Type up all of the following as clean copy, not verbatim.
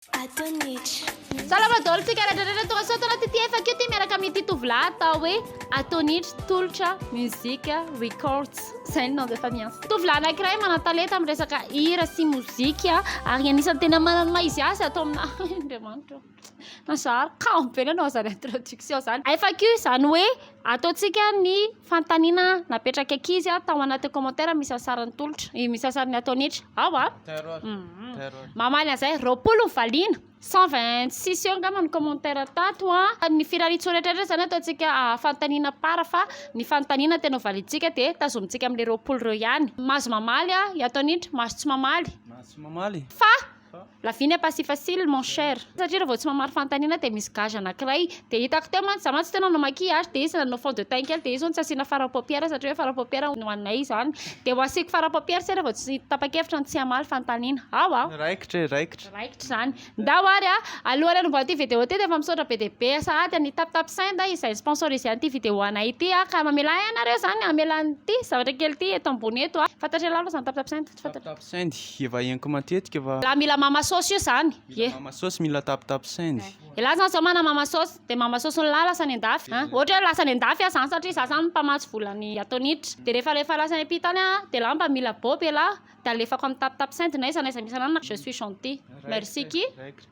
Atonitry. Salama daholo tsika rehetra rehetra tonga soa ato anaty ity FAQ ity miaraka amin'ity tovolahy atao hoe Atonitry Tolotra Music Records izay ny nom de famille. Tovolahy anankiray manan-talenta amin'ny resaka hira sy mozika ary anisan'ny tena manana ny maha izy azy ato amina Andriamanitra ô. Nanjary kamo be nanao an'izany introduction izany. FAQ izany hoe ataontsika ny fanontaniana napetraka ankizy tao anaty commentaire misy ny sarin'ny tolotra, misy ny sarin'ny Atonitry. Ao a. Mamaly an'izay, 20 ny valiana, 126 eo angamba ny commentaire tato a. Ny firariantsoa rehetra rehetra izany ataontsika fanontaniana part fa ny fanontaniana tena ho valiantsika dia tazomintsika amin'ilay 20 ireo ihany. Mahazo mamaly a, i Atonitry, mahazo tsy mamaly. Mahazo tsy mamaly. Fa La vie n'est pas si facile mon cher. Satria raha vao tsy mamaly fanontaniana dia misy gage anankiray. Dia hitako teo mantsy, za mantsy tena nanao maquillage dia izy nanao fond de teint kely dia izy hono tsy asiana fard à paupières satria hoe fard à paupières no anay izany. Dia ho asiako fard à paupières se raha vao tsy tapa-kevitra ny tsy hamaly fanontaniana. Ao a! Raikitra e, raikitra. Raikitra izany. Ndao ary a! Alohan'ny hanombohan'ity vidéo ity dia efa misaotra be dia be sahady an'i Tap Tap Send izay ni-sponsorisé an'ity vidéo anay ity a! Ka mamelà ianareo izany hamela an'ity zavatra kely ity eto ambony eto a! Fantatr'ialahy aloha izany Tap Tap Send? Tsy fantatra. Tap Tap Send, efa henoko matetika fa. Lahy mila mama saosy io zany Mila ye. mama saosy, mila tap tap send. Elah zany zao mana mama saosy de mama saosy ny lahy lasa any andafy an, ohatra hoe lasa any andafy aho zany satria za zany mpamatsy vola ny Atonitra de rehefa rehefa lasa any ampita any aho de lah mba mila bôby elah de alefako amin'ny tap tap send na aiza na aiza misy anah je suis gentil merci ki.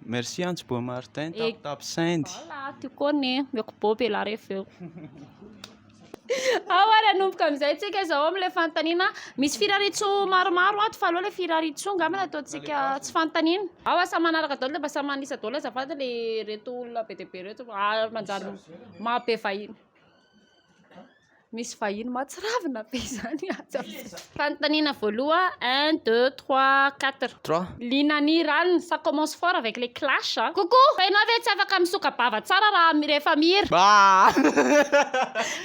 Merci Antso Boa Martin tap tap send. Voilà tu connais, omeko bôby elah rehefa eo. Ao ary hanomboka amin'izay tsika izao amin'ilay fanontaniana. Misy firariantsoa maromaro ato fa aleo ilay firariantsoa angamba no ataontsika tsy fanontaniana. Ao samy manaraka daholo dia mba samy manisa daholo azafady ilay ireto olona be dia be ireto fa manjary maha be vahiny. Misy vahiny mahatsiravina be izany atsy amin'izay. Fanontaniana voaloha, un, deux, trois, quatre. Trois. Linani Ralina, ça commence fort avec les clash a. Coucou! Fa ianao ve tsy afaka misoka-bava tsara raha rehefa mihira? Mba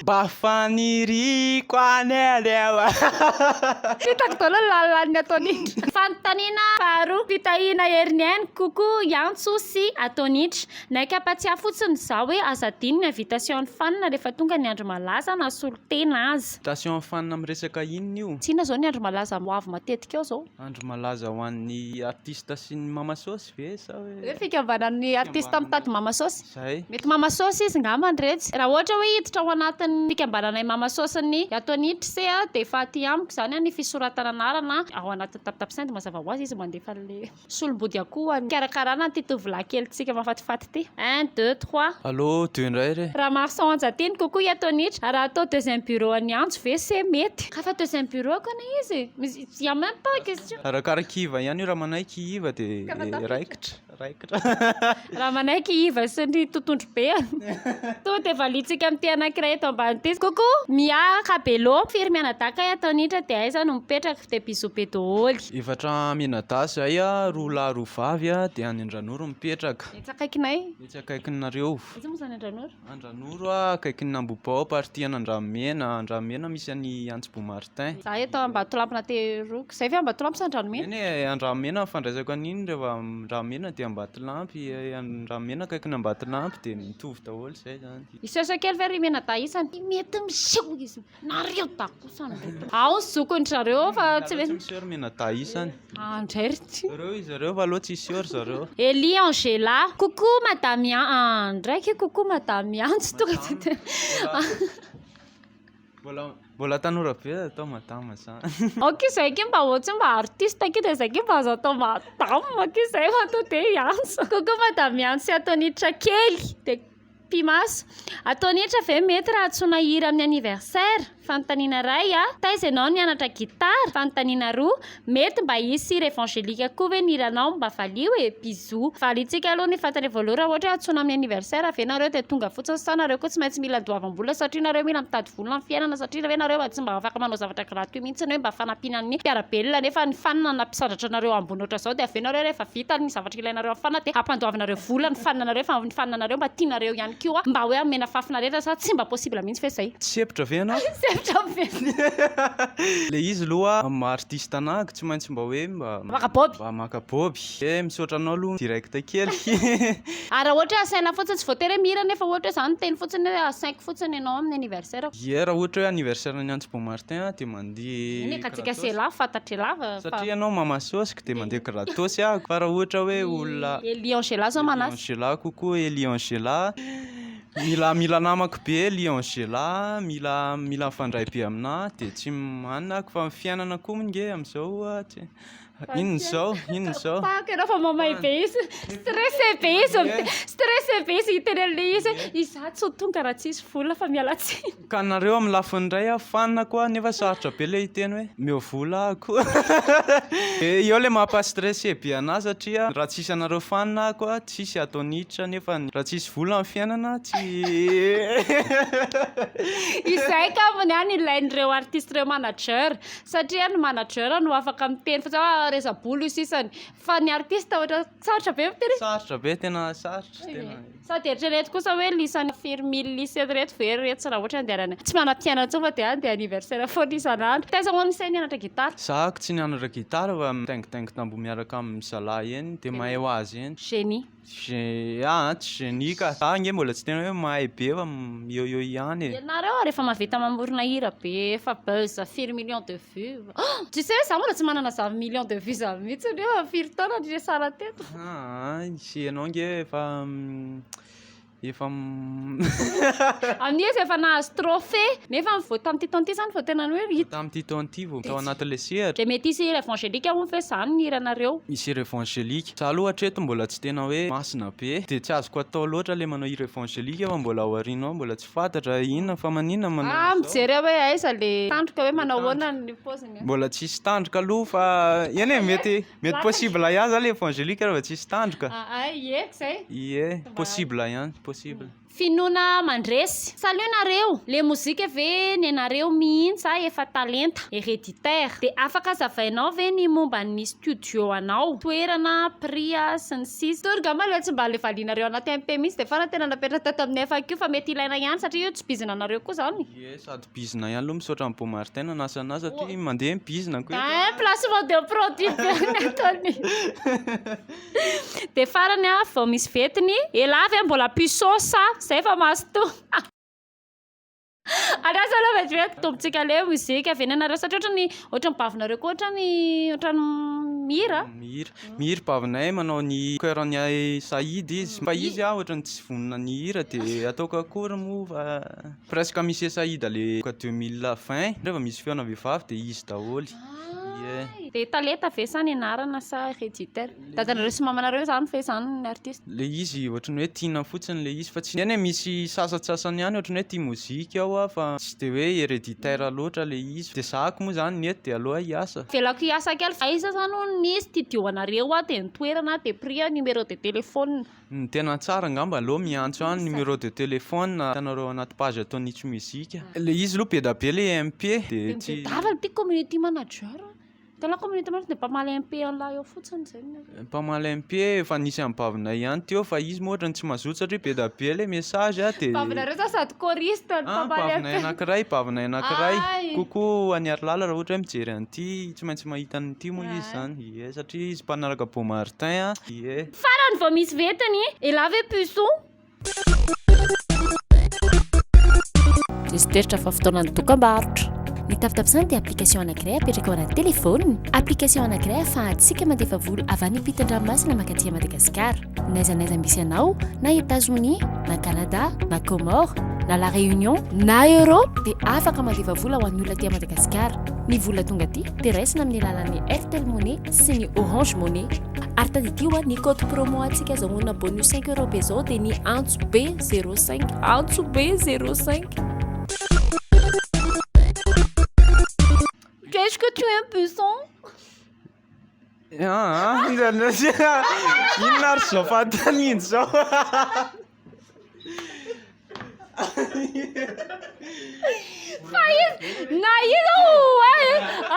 mba faniriako anareo. Hitako daholo ny lanilaniny ataon'indry. Fanontaniana faharoa, Fitahiana Heriniaina, Coucou Iantso sy ataon'indry. Naika hampatsiahy fotsiny izaho hoe aza adino ny invitation-n'ny fan rehefa tonga ny andro malaza na solontena aza. Invitation fan miresaka inona io? Tsy inona izao ny andro malaza ho avy matetika eo izao? Andro malaza ho an'ny artiste sy ny mama saosy ve sa hoe. Hoe fikambanan'ny artiste mitady mama saosy? Zay. Mety mama saosy izy ngambany retsy. Raha ohatra hoe hiditra ao anatin'ny fikambananay mama saosin'ny ato an'Itrse a, dia efa aty amiko izany ny fisoratana anarana ao anatin'ny taptapsend mazava ho azy izy mandefa an'ilay solombody akoho any fikarakarana an'ity tovolahy kelintsika mahafatifaty ity. Un, deux, trois. Allo, deux indray re. Ramaroson Anjatiny, coucou i Atonitra, raha atao deuxième bureau an'i Antso ve se mety? Ka fa deuxième bureau ko anie izy e! Mais il y a même pas question. Arakaraky Iva ihany io, raha manaiky i Iva dia raikitra, raikitra. Raha manaiky i Iva sy ny totondry be an! Tonga dia valiantsika amin'ity anankiray eto ambany ity. Coucou Mia Cabello, firy mianadahy kay Atonitra dia aiza no mipetraka? Dia bisous be daholo. Efatra mianadahy zahay, roa lahy roa vavy dia any Andranoro mipetraka. Etsy akaikinay. Etsy akaikinareo. Aiza moa izany Andranoro? Andranoro a, akaikin'ny Ambohibao, partie an'Andranomena. Andranomena misy an'i Antsiboa Martin. Za eto Ambatolampy Teroko. Zay ve Ambatolampy sa Andranomena? Eny e, Andranomena ny fandraisako an'iny rehefa Andranomena dia Ambatolampy, Andranomena akaikin'Ambatolampy dia mitovy daholo izay izany. Hisehoseho kely ve ry Menadahy isany? Mety miseho izy. Nareo da kosa no reto. Ao ny zokiny zareo fa tsy Aleo tsy miseho ry Menadahy isany. Ah ndray ry ty. Reo izy reo fa aleo tsy hiseho ry zareo. Elie Angela, coucou madame Ian, ah ndray ki coucou madame Ian tsy tonga de Mbola mbola tanora be atao madame zany. Ao ki zay ki mba ohatry mba artiste ki de zay ki mba azo atao madame ki zay fa to de hiantso. Coucou madame Ian sy Atonitra kely de Pimaso. Ataon'Itra ve mety raha antsoina hira amin'ny anniversaire? Fanontaniana iray a. Taiza ianao nianatra gitara? Fanontaniana roa. Mety mba hisy hira évangélique koa ve ny hiranao? Mba valio e! Bisous. Valiantsika aloha ny fantany voalohany raha ohatra hoe antsoina amin'ny anniversaire ve nareo dia tonga fotsiny sa nareo koa tsy maintsy mila andoavam-bola satria nareo mila mitady vola amin'ny fiainana satria ve nareo tsy mba afaka manao zavatra gratuit mihitsy hoe mba fanampiana ny mpiara-belona nefa ny fan nampisandratra anareo ambony ohatran'izao dia avy eo nareo rehefa vita ny zavatra ilainareo amin'ny fan dia ampandoavinareo vola ny fan nareo fa ny fan nareo mba tianareo ihany koa. FAQ a, mba hoe hamena fahafinaretana sa tsy mba possible mihitsy ve zay? Tsy sempotra ve ianao? Sempotra ve? Le izy aloha amin'ny maha artiste anah tsy maintsy mba hoe mba Maka bôby. mba maka bôby. Eh misaotra anao aloha direct kely. Ary raha ohatra hoe asaina fotsiny tsy voatery hoe mihira nefa ohatra hoe za miteny fotsiny hoe asaiko fotsiny ianao amin'ny anniversaire-ko. Ie raha ohatra hoe anniversaire-n'i Antso Bon Martin aho dia mandeha Eny e ka tsika gratos. sela fantatr'elah fa Satria ianao mama sôsiko dia mandeha gratos aho fa raha ohatra hoe olona Elie Angela zao Elie manasa. Angela kokoa Elie Angela mila mila namako be Elie Angela mila mila mifandray be aminah dia tsy manana ako fa ny fiainana koa nge amin'izao tsy Inona izao? Inona izao? Tapahako ianao fa mamay be izy. Stressé be izy. Stressé be izy hiteny an'ilay izy hoe izaho tsy ho tonga raha tsisy vola fa miala tsiny. Ka nareo amin'ny lafiny iray aho fanina koa nefa sarotra be ilay hiteny hoe omeo vola aho koa. Dia eo ilay mampa stressé be an'ahy satria raha tsisy anareo fanina aho koa tsisy atao niditra nefa raha tsisy vola ny fiainana tsy Izay angambany any ilain'ireo artiste ireo manager. Satria ny manager no afaka miteny fotsiny hoe resa-bola io sisany fa ny artiste ohatra sarotra be miteny. Sarotra be, tena sarotra, tena. Sady eritrereto kosa hoe lisany firy mille lisy eto reto ve ry reto raha ohatra andehanana tsy manam-piainana intsony fa dia andeha anniversaire foana isan'andro. Taiza hono nisy nianatra gitara? Za tsy nianatra gitara fa mitaingitaingy tamboho miaraka amin'ny zalahy eny dia mahay ho azy eny. Génie. Ge ah tsy génie ka, za ange mbola tsy tena hoe mahay be fa eo eo ihany e. Ianareo ary efa mahavita mamorona hira be efa buzz firy millions de vues oh! Tu sais hoe za mbola tsy manana zany millions de vues zany mihitsy nefa firy taona niresahana teto. Aa sy ianao ange efa Efa Amin'io izy efa nahazo trophée nefa vao tamin'ity taona ity izany vao tena hoe hita. Tamin'ity taona ity vao tao anatin'ilay sehatra. Dia mety hisy hira évangélique hono ve izany ny hiranareo? Misy hira évangélique. Za aloha hatreto mbola tsy tena hoe masina be dia tsy azoko atao loatra ilay manao hira évangélique fa mbola ao aoriana ao mbola tsy fantatra inona fa maninona manao Ah an'izao. mijery aho hoe aiza ilay tandroka hoe manao ahoana ny paoziny. Mbola tsisy tandroka aloha fa eny e mety Mety possible ihany zany le évangélique raha vao tsisy tandroka. Aa ie zay. Ie, possible ihany, possible. Finoana mandresy. Salut nareo! Le mozika ve nenareo mihitsy sa efa talenta, héréditaire? De afaka azavainao ve ny momba ny studio anao? Toerana, prix sy ny sisa. Tour ngamba le tsy mba le valianareo anaty MP mihitsy de farany tena napetraka tato amin'ny FAQ fa mety ilaina ihany satria io tsy bizina anareo koa zany. Ie, sady Bizina ihany aloha misaotra an'i Beau Martin nanasa anahy satria mandeha ny bizina ko eto. Un placement de produit be ny ataony. Dia farany a, vao misy vetiny, elah ve mbola puceau sa zay fa mazotoa. Andraso aloha vetivety tompontsika le mozika avy eny anareo satria ohatran'ny ohatran'ny bavinareo koa ohatran'ny ohatran'ny mihira. Mihira. Mihira bavinay manao ny chœur an'i Saïd izy fa izy a ohatran'ny tsy vonona ny hihira dia ataoko akory moa fa Presque misy Esaida le 2020 rehefa misy feona vehivavy dia izy daholo. Ie. Dia talenta ve sa nianarana sa héréditaire? Dadanareo sy mamanareo izany ve izany ny artiste? Le izy ohatran'ny hoe tiana fotsiny le izy fa tsy eny e misy sasantsasany ihany ohatran'ny hoe tia mozika ao aho fa tsy dia hoe héréditaire loatra le izy. Dia zahako moa izany ny eto dia aleo aho hiasa. Avelako hiasa kely fa aiza izany hono ny studio anareo dia ny toerana dia prix numéro de téléphone. Ny tena tsara angamba aleo miantso any numéro de téléphone hitanareo anaty page ataon'i Itch Music. Le izy aloha be da be le MP de tsy. Mitadiava ity community manager a! Hitanao community manager dia mpamaly MP an'lah eo fotsiny zay ny azy. Mpamaly MP efa nisy an'i bavinay ihany teo fa izy moa ohatran'ny tsy mazoto satria be da be le message a de. Bavinareo zany sady choriste no mpamaly MP. Bavinay anankiray, bavinay anankiray. Coucou an'i Harilala raha ohatra hoe mijery an'ity, tsy maintsy mahita an'ity moa izy zany. Ie satria izy mpanaraka Beau Martin a. Ie. Farany vao misy ventiny, elah ve puceau? Diso fa fotoanan'ny dokam-barotra. Ny Taptapsend dia application anankiray apetraka ao anaty telefaonina. Application anankiray ahafahantsika mandefa vola avy any ampitan-dranomasina mankaty Madagasikara. N'aiza n'aiza misy anao, na Etazonia, na Canada, na Comores, na La Réunion, na Europe dia afaka mandefa vola ho an'ny olona aty Madagasikara. Ny vola tonga aty dia raisina amin'ny alalan'ny Airtel Money sy ny Orange Money. Ary tadidio a, ny code promo antsika azahoana bonus 5 euros be zao dia ny antso be 05, antso be 05. Qu'est-ce que tu es puissant? Ah, inona ary izao fanontaniana izao? Fa izy na izy oay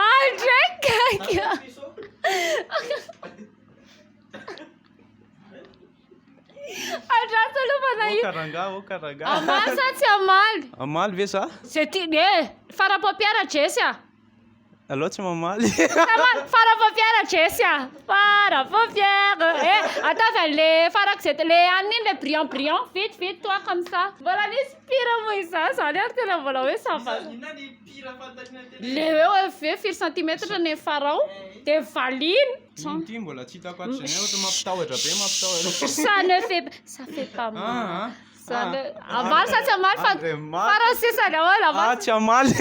andraikaiky. Andraso aloha fa nahita. Oka rangahy, oka rangahy. Hamaly sa tsy hamaly? Hamaly ve za? Zay ti- eh, fara paupière Jessy a. Aleo tsy mamaly. Hamaly, fara paupière Jessy a. Fara paupière. Eh, ataovy an'le farak'izay le anona iny le brillant brillant. Vite vite toi comme ça. Mbola nisy pire moa izany zany ary tena mbola hoe ça va. Le hoe hoe ve firy centimètre ny farao de valiana. Iny ty mbola tsy hitako hatrizay ohatra mampitahotra be mampitahotra. Ça ne fait ça fait pas mal. Ah, ah. Ça ne Hamaly sa tsy hamaly fa Andriamanitra. farany sisa ny ahoana Ah, hamaly. tsy hamaly.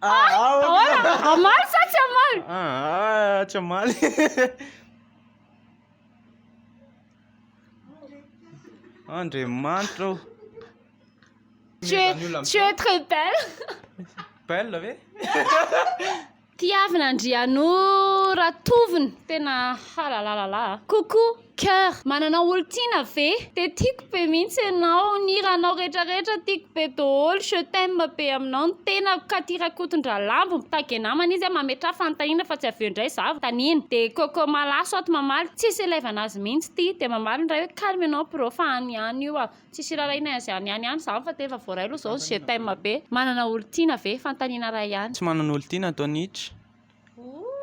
Ah, ah, Ahoana hamaly sa tsy hamaly? Ah, ah, tsy hamaly. Andriamanitra ô. Tu es très belle. Belle ve? Tiavina Andriano Ratoviny tena halalalala. Coucou cœur, manana olo tiana ve? De tiako be mihitsy ianao, ny hiranao rehetrarehetra tiako be daholo, je t'aime be aminao ny tena Katy Rakotondralambo mitady namana izy mametraha fanontaniana fa tsy avy eo indray za tanina. De Coco Malaso ato mamaly, tsisy ilaivana azy mihitsy ty, de mamaly indray hoe calme ianao bro fa any ihany io ah. Tsisy iraharahiana azy any ihany ihany za fa efa voaray aloha zao je t'aime be. Manana olo tiana ve? Fanontaniana ray ihany. Tsy manana olo tiana Tonitra.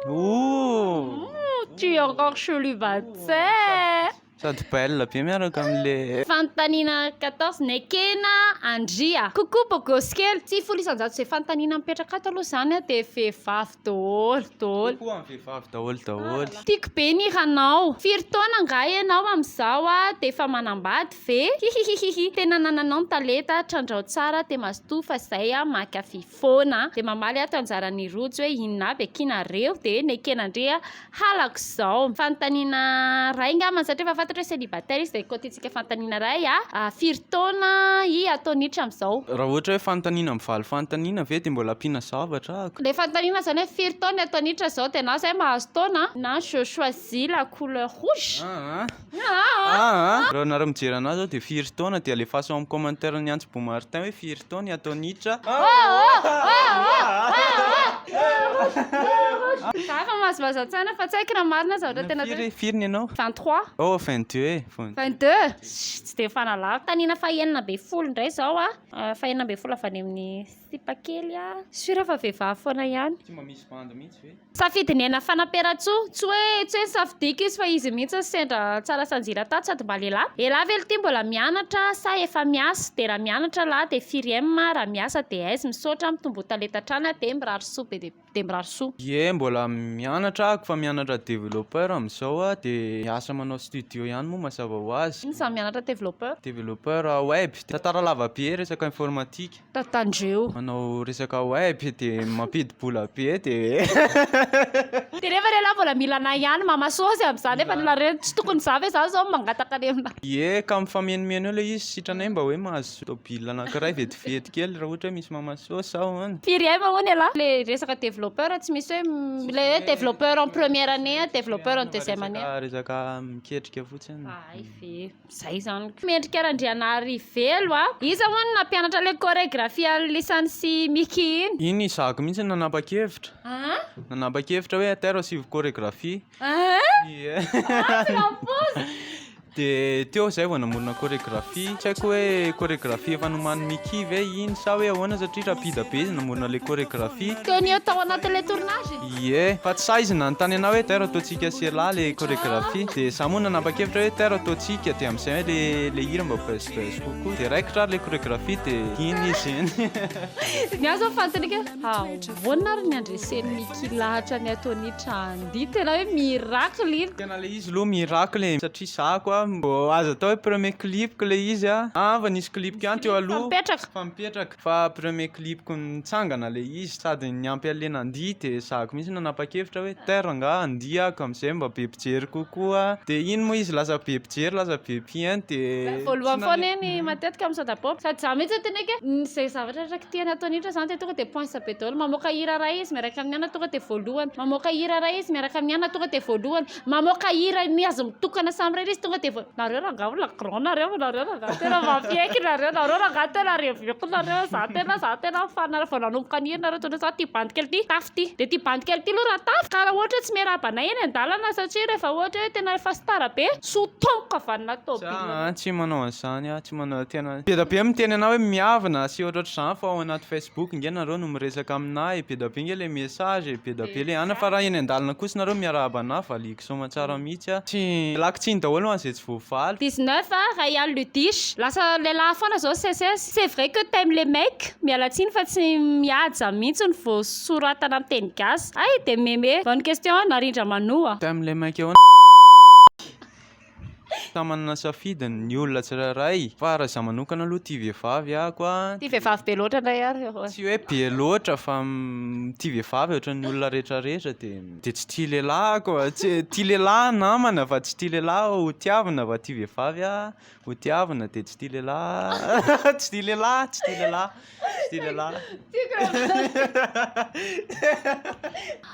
Oh. Tu es encore célibataire. Sady belle be miaraka amin'le Fanontaniana 14 Nekena Andria. Coucou bogosy kely. Tsy 10% izay fanontaniana mipetraka ato aloha zany a dia vehivavy daholo daholo. Koa amin'ny vehivavy daholo daholo. Tiako be ny hiranao. Firy taona nga ianao amin'izao a dia efa manambady ve? Hihihihi. Tena nananao ny talenta, trandrao tsara dia mazotoa fa zay a mankafy foana. Dia mamaly ato anjaran'ny rojo hoe inona aby akinareo dia Nekena Andria halako izao. Fanontaniana ray ngambany satria efa fantatra hoe célibataire izy dia kotiantsika fanontaniana ray a. Firy taona i Atonitra amin'izao? Raha ohatra hoe fanontaniana mivaly fanontaniana ve dia mbola ampiana zavatra ako. Le fanontaniana zany hoe firy taona i Atonitra zao dia na zay mahazo taona na je choisis la couleur rouge. Ah, ah. Ah, Ah, ah. Raha nareo mijery anazy zao dia firy taona dia alefaso amin'ny commentaire ny Antso Martin hoe firy taona i Atonitra. Za efa mahazoazo an-tsaina fa tsy haiko raha marina zavatra tena Firy firy ny anao? 23. Oh, 22. 22. Shh, tsy dia fanalava. Tanina fahenina be folo indray izao a. Ah, fahenina be folo avy any amin'ny sipa kely a. Sura fa vehivavy foana ihany. Tsy mba misy bandy mihitsy ve? Safidinena Fanaperatsoa. Tsy hoe safidiko izy fa izy mihitsy no sendra tsara sanjira tato sady mba lehilahy. Elahy ve ity mbola mianatra sa efa miasa? Dia raha mianatra lahy dia firy M, raha miasa dia aiza? Misaotra mitombo talenta hatrany dia mirary soa be dia mirary soa. Ie, mbola mianatra ako fa mianatra développeur amin'izao a dia miasa manao studio ihany moa mazava ho azy. Inona izany mianatra développeur? Développeur web. Tantara lava be resaka informatique. Tatandreo. Manao resaka web dia mampidi-bola be dia Dia nefa lehilahy mbola mila anay ihany mamasôsy amin'izany nefa nareo tsy tokony za ve za zao mangataka any amina. Ie, ka mifamenomeno eo ilay izy sitranay mba hoe mahazo tôbila anankiray vetivety kely raha ohatra hoe misy mamasôsy ahoana. Firy M hono ialahy? Le resaka développeur tsy misy hoe le hoe développeur en première année, développeur en deuxième année. Resaka resaka miketrika fotsiny. Ay ve, zay zany. Mendrika Randrianary Velo a. Iza moa no nampianatra le chorégraphie an'i sy Mickey iny? Iny izahako mihitsy no nanapa-kevitra. Ah? Nanapa-kevitra hoe atero asivo chorégraphie. Ah? Ie. Ah, tsy nampozy. Dia teo zay vao namorona chorégraphie. Tsy haiko hoe chorégraphie efa nomanin'i Mickey ve iny sa hoe ahoana satria rapide be izy namorona le chorégraphie. Teo ny eo tao anatin'ilay tournage? Ie, fa tsy sahy izy nanontany anahy hoe tero ataontsika sy elahy le chorégraphie. Dia za moa nanapa-kevitra hoe tero ataontsika dia amin'izay hoe le hira mba buzz buzz kokoa. Dia raikitra ary le chorégraphie dia iny izy iny. Ny ahy zao fanontaniako hoe ahoana ary ny andresen'i Mickey lahatra ny Atonitra andihy? Tena hoe miracle iny. Tena le izy aloha miracle satria zako a mbô azo atao hoe premier clip-ko le izy a. Ah, fa nisy clip ihany teo aloha. Fa mipetraka. Fa mipetraka. Fa premier clip-ko nitsangana le izy sady niampy an'le nandihy dia zako mihitsy nanapa-kevitra hoe terre angaha andihy ako amin'izay mba be mpijery kokoa. Dia iny moa izy lasa be mpijery lasa be mpihaino dia Voalohany foana iny matetika amin'ny Sodapopa. Sady za mihitsy teneniko hoe izay zavatra rehetra kitihana Atonitra zany dia tonga dia points be daholo. Mamoaka hira ray izy miaraka amin'ny ana tonga dia voalohany. Mamoaka hira ray izy miaraka amin'ny ana tonga dia voalohany. Mamoaka hira ny azy mitokana samirery izy tonga dia vao nareo rangahy olona grand nareo fa nareo rangahy tena mampiaiky nareo, nareo rangahy tena reveko nareo, za tena za tena fan vao nanomboka nihira nareo tonga za ty bandy kely ty tafy ty, de ty bandy kely ty aloha raha tafy ka raha ohatra hoe tsy miarahaba anay eny an-dalana satria rehefa ohatra hoe tena efa star be, sotompoka vanona tôbila. Za tsy manao an'izany aho, tsy manao tena be da be miteny anah hoe miavona sy ohatrohatr'izany fa ao anaty Facebook nge nareo no miresaka aminah e, be da be nge le message e, be da be le anona fa raha eny an-dalana kosa nareo miarahaba anah valiako Soamantsara mihitsy a. Tsy lako tsiny daholo ho an'izay tsy voavaly. 19 Ryan Ludish, lasa lehilahy foana zao sss, c'est vrai que t'aimes les mecs, miala tsiny fa tsy mihaja mihitsy ny voasoratana amin'ny teny gasy, hay de meme, bonne question Narindra Manoa. T'aimes les mecs eo Samy manana ny safidiny ny olona tsirairay fa raha izaho manokana aloha tia vehivavy aho a. Tia vehivavy be loatra indray ary. Tsy hoe be loatra fa tia vehivavy ohatran'ny olona rehetrarehetra dia dia tsy tia lehilahy aho koa, tsy tia lehilahy namana fa tsy tia lehilahy ho tiavina fa tia vehivavy aho ho tiavina dia tsy tia lehilahy tsy tia lehilahy tsy tia lehilahy tsy tia lehilahy.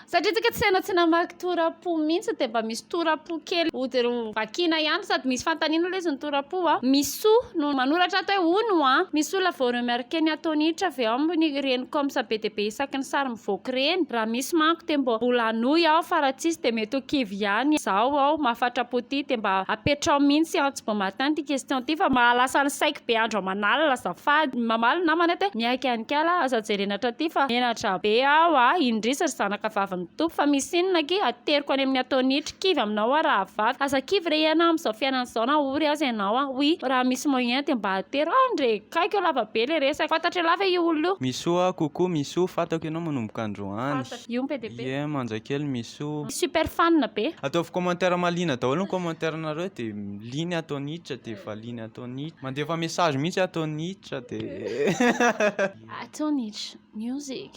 Satria tsika tsy tena tsy namaky tora-po mihitsy dia mba misy tora-po kely ho dia ho vakiana ihany sady misy fanontaniana ilay izy ny tora-po a. Misoa no manoratra ato hoe hono a! Misy olona vao remarquer ny ataon'Itra ve ao ny ireny coms be dia be isaky ny sary mivoaka ireny? Raha misy manko dia mba mbola hanohy aho fa raha tsisy dia mety ho kivy ihany izaho aho mahafatra-po ity dia mba apetraho mihitsy antso bon matin ity question ity fa mahalasa ny saiko be andro aman'alina azafady. Mamaly ny namana eto hoe miaiky an'ikala aza jerena hatraty fa menatra be aho a! Indrisy ry zanaka vavin'ny Tompo fa misy inona akia ateriko any amin'ny ataon'Itry kivy aminao aho rahavavy aza kivy re ianao amin'izao fiainana izao na ory aza ianao a! Oui raha misy moyen dia mba atero andre kaiky eo lava be le resaka fantatr'ialahy ve io olona io? Misoa coucou Misoa fantako ianao manomboka androany. Io be dia be. Ie manja kely Misoa. Super fan be. Ataovy commentaire mahaliana daholo ny commentaire nareo dia liana ataon'Itra dia valiana ataon'Itra. Mandefa message mihitsy ataon'Itra dia. Ataon'Itra music.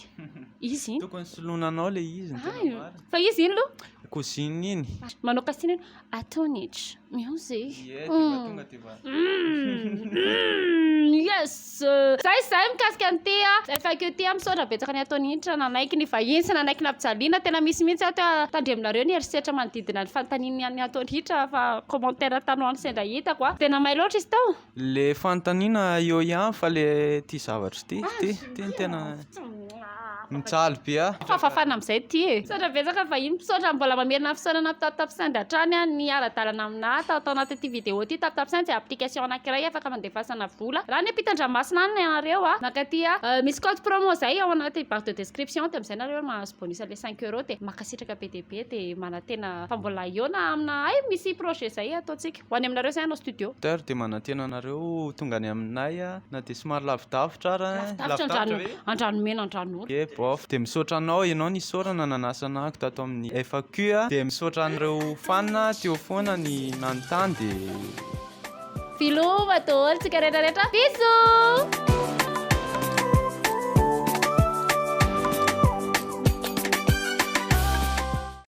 Izy iny. Tokony soloina anao le izy ny tena marina. Fa izy iny aloha. Cousine iny. Manao casting iny. Ataon'Itra music. Ie dia mba tonga dia mba. Yes. Zay zay mikasika an'ity a FAQ ity a, misaotra betsaka ny ataon'i Intra nanaiky ny vahiny sy nanaiky nampijaliana, tena misy mihitsy ato a, tandremonareo ny herisetra manodidina ny fanontanian'ny an'i ataon'i Intra fa commentaire tany ho any sendra hitako a, tena may loatra izy tao. Le fanontaniana eo ihany fa le ty zavatra ity, ty, ty no tena. Mijaly be aho. Fafafana amin'izay ity e. Misaotra betsaka vahiny, misaotra mbola mamerina ny fisaorana amin'ny Taptapsend hatrany an, ny ara-dalana aminà tao tao anatin'ity vidéo ity, Taptapsend dia application anankiray afaka mandefasana vola raha any ampitan-dranomasina any ianareo a, mankaty a, misy code promo izay ao anaty barre de description dia amin'izay nareo mahazo bonus an'ilay cinq euros dia mankasitraka be dia be dia manantena fa mbola hihaona amina hay misy projet izay ataontsika. Ho any aminareo izay hanao studio. Docteur dia manantena anareo ho tonga any aminay na dia somary lavidavitra ara. Lavidavitra Andrano, Andranomena Andranola. Ie bof. Dia misaotra anao ianao nisaorana nanasa anahako tato amin'ny FAQ. Dia misaotra an'ireo fan teo foana ny nanontany dia. Veloma daholo tsika rehetra rehetra. Bisous.